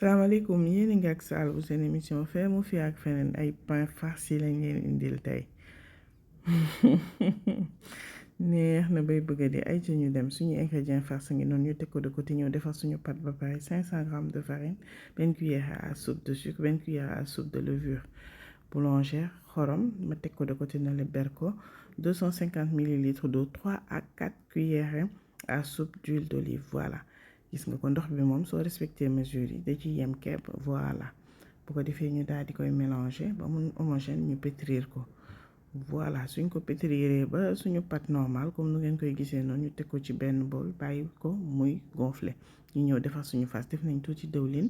salaamaaleykum yéen a ngi ak Sall bu seen émission Fee mu fi ak feneen ay pain farci lañ leen indil tey neex na bay bëgga di ay ci ñu dem suñu ingrédient farce ngi noonu ñu teg ko de côté ñëw defar suñu pâte ba pare 500 grammes de farine benn cuillère à soupe de sucre benn cuillère à soupe de levure boulangère xorom ma teg ko de côté na le ber ko 250 millilitres d'eau 3 à 4 cuillères à soupe d'huile d'olive voilà gis nga ko ndox bi moom soo respecté mesures yi da ci yem kepp voilà bu ko defee ñu daal di koy mélanger ba mu homogène ñu pétrir ko voilà suñ ko pétriree ba suñu pâte normale comme nu ngeen koy gisee noonu ñu teg ko ci benn bool bàyyi ko muy gonfler ñu ñëw defar suñu farce def nañ tuuti dëwlin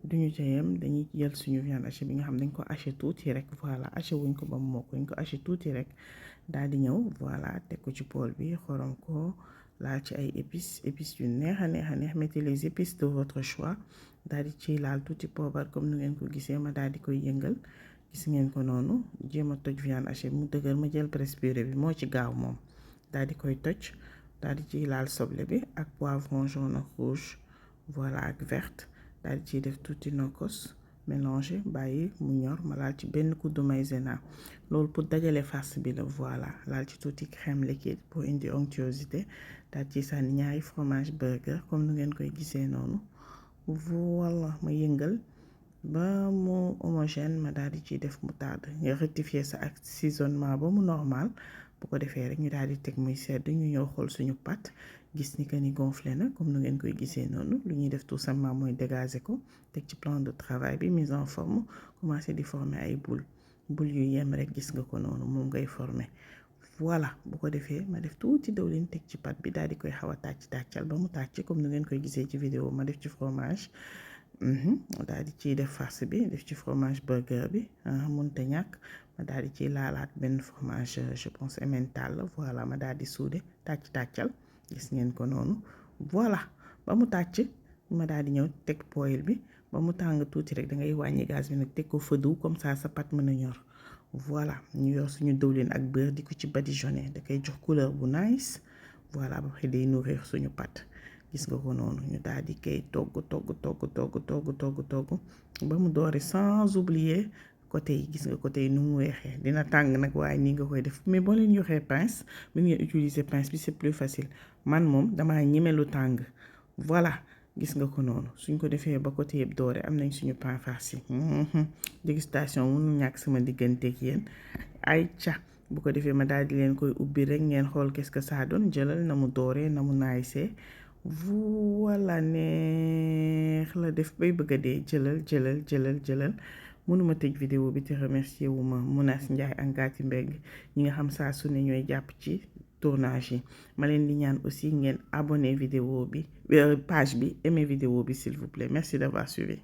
duñu ca yem dañuy jël suñu viande hachée bi nga xam dañ ko haché tuuti rek voilà haché wuñ ko ba mu mokk dañ ko haché tuuti rek daal di ñëw voilà teg ko ci poêle bi xorom ko laal ci ay épices yu neex a neex mettez les épices de votre choix daal di ci laal tuuti poobar comme nu ngeen ko gisee ma daal di koy yëngal gis ngeen ko noonu jéem a toj viande hachée mu dëgër ma jël presse-purée bi moo ci gaaw moom daal di koy toj daal di ci laal soble bi ak poivron jaune ak rouge voilà ak verte daal di ciy def tuuti nokkos mélanger bàyyi mu ñor ma laal ci benn kuddu maïzena loolu pour dajale farce bi la voilà laal ci tuuti crème liquide pour indi onctuosité daal ci sànni ñaari fromage burger comme nu ngeen koy gisee noonu voilà ma yëngal ba mu homogène ma daal di ciy def moutarde nga rectifier sa assaisonnement ba mu normal bu ko defee rek ñu daal di teg muy sedd ñu ñëw xool suñu pâte gis ni que ni gonflé na comme nu ngeen koy gisee noonu lu ñuy def tout simplement mooy dégager ko teg ci plan de travail bi mise en forme commencer di former ay boule yu yem rek gis nga ko noonu moom ngay former voilà bu ko defee ma def tuuti dawlin teg ci pâte bi daal di koy xaw a tàccal ba mu tàcc comme nu ngeen koy gisee ci vidéo ma def ci fromage daal di ciy def farce bi def ci fromage burger bi mënta ñàkk ma daal di ciy laalaat benn fromage je pense emmental la voilà ma daal di suude tàccal gis ngeen ko noonu voilà ba mu tàcc ma daal di ñëw teg poêle bi ba mu tàng tuuti rek da ngay wàññi gaz bi nag teg ko feu doux comme ça sa pâte mën a ñor voilà ñu yor suñu dëwlin ak beurre di ko ci badigeonner da koy jox couleur bu nice voilà ba xëy day nourrir suñu pâte gis nga ko noonu ñu daal di koy togg ba mu doore sans oublier côté yi gis nga côté yi nu mu weexee dina tàng nag waaye nii nga koy def mais boo leen yoxee pince mën ngeen utiliser pince bi c'est plus facile man moom damaa ñeme lu tàng voilà gis nga ko noonu suñ ko defee ba côté yëpp doore am nañ suñu pain farci dégustation mënu ñàkk sama digganteeg yéen ay ca bu ko defee ma daal di leen koy ubbi rek ngeen xool qu'est-ce que ça donne jëlal na mu dooree na mu naaysee voilà neex la def bay bëgg a dee jëlal mënuma tëj vidéo bi te remercier wu ma Mounass Ndiaye ak Ngati Mbeng ñi nga xam saa su ne ñooy jàpp ci tournage yi ma leen di ñaan aussi ngeen abonné vidéo bi page bi aimé vidéo bi s'il vous plaît merci d'avoir suivi